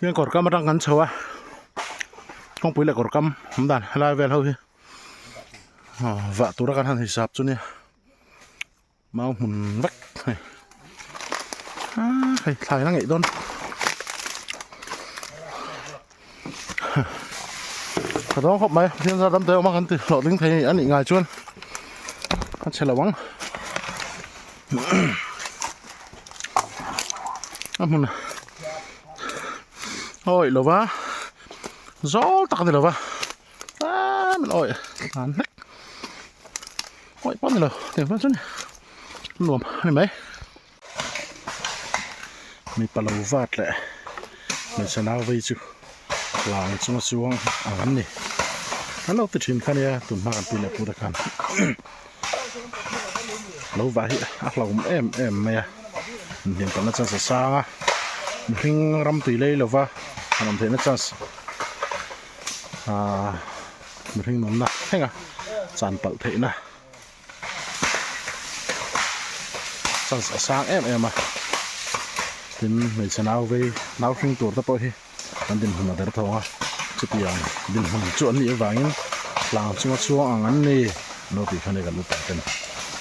Tin kawr kam atang kan chho a kawngpui leh kawr kam awm dan helai vel ho hi vah tura kan han hisap chu nia mau hmun vek hei hei thlai la ngeih dawn ka dawng khawp mai pathian zar dam te awm a kan ti hlawhtling thei a nih ngai chuan a chhe lo ang. A hmun awih lo va zawl tak a ni lo va tlem in awih tlan hlek awih pawh a ni lo tiang chuan chuan nuam a ni mai mipa lo vat leh hmeichhe nau vei chu lang chunga chuang ang an ni an lo ti thin kha nia tun hma kan pi leh pu te khan. Lo vah hi a hlauhawm em em mai a inhliam tawhna chance a sang a mihring ram tui lei lova han awm theihna chance ahh mihring nunna thleng a chan palh theihna chance a sang em em a tin hmeichhe nau vei nau hring tur te pawh hi. An dinhmun a der thawng a, chutiang dinhmun chu an nih avangin hlang chunga chhuang ang an ni an lo tih kha nia kan upa ten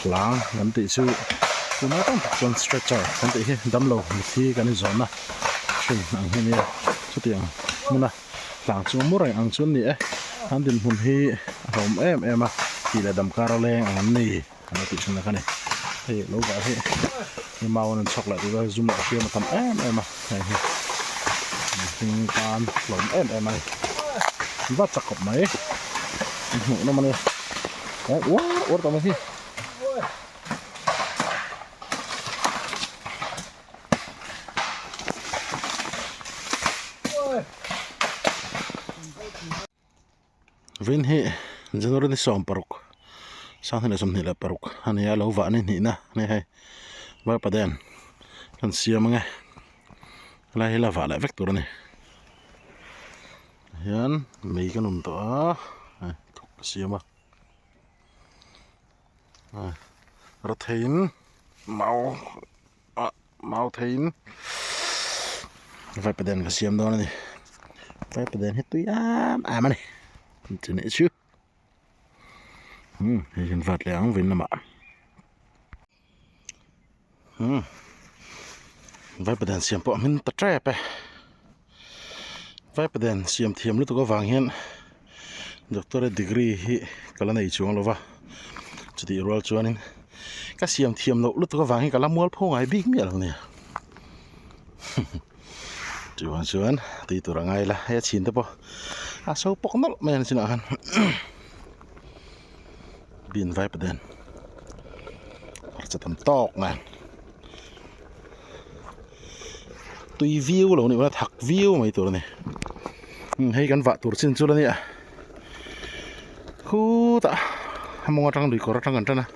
hlang kan tih chu tunah tam tak chuan stretcher kan tih hi damlo mithi kan inzawnna thin ang hi a nia chutiang hmuna hlang chunga mu reng ang chu an ni e an dinhmun hi a hlawm em em a tih leh damkar a leng ang an ni. An lo tih thin a ka ni. Hei lo vah hi hi mau an rawn chhawk leh tur a zum leh hriam a tam em em a hei hi mihring tan hlawm em em a ni va chak khawp mai an hmuh nawm a nia eh uar uar tawh mai hi. Vin hi January ni 16 2026 a ni a lo vah ni hnihna a ni hei Varpaden kan siam ange helai hi la vah leh vek tur a ni hian mei kan awm tawh a hei thuk ka siam a rawtheiin mau ah mau theiin vaipaden ka siam dawn a ni vaipaden hi tui am am a ni chu nih chu umm hei hian vat leh ang vin lamah umm vaipaden siam pawh a hmin ta tep e vaipaden siam thiam lutuk avang hian doctorate degree hi ka la nei chuang lo va chutih rual chuanin ka siam thiam loh lutuk avang hi ka la mual pho ngai bik miah lo nia chuvang chuan tui tur a ngai la hei a chhin te pawh a so pawk nawlh mai a ni chinah khan bean vaipaden hmarcha tam tawk nen tui viau lo nih pawn a thak viau mai tur a ni hei kan vah tur chin chu la nia khutah a mawng atang lui kawr atang kan tan a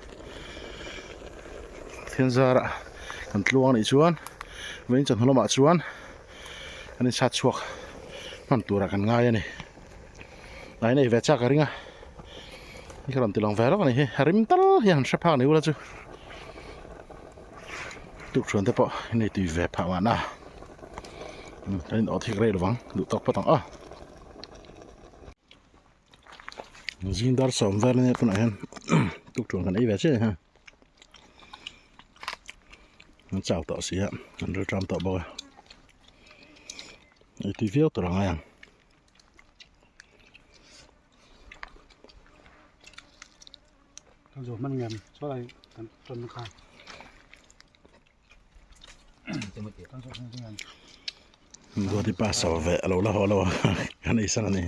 thian zarah kan tluang anih chuan vawiin chawhnu lamah chuan an insat chhuak hman turah kan ngai a ni a inei ve chak a ring a hei ka rawn ti lang ve lawk a ni hi a rim tal hian han hre phak ni ula chu. Tukṭhuan te pawh in ei tui ve phah mahna kan in awh thik rei lovang duh tawk phawt ang aw. Zing dar sawm vel ania tunah hian tukṭhuan kan ei ve chiah a ni ha. An chau tawh si a an rilṭam tawh bawk a ei tui viau tur a ngai ang. Duati pa sawm ve a lo la haw lo a kan ei san a ni.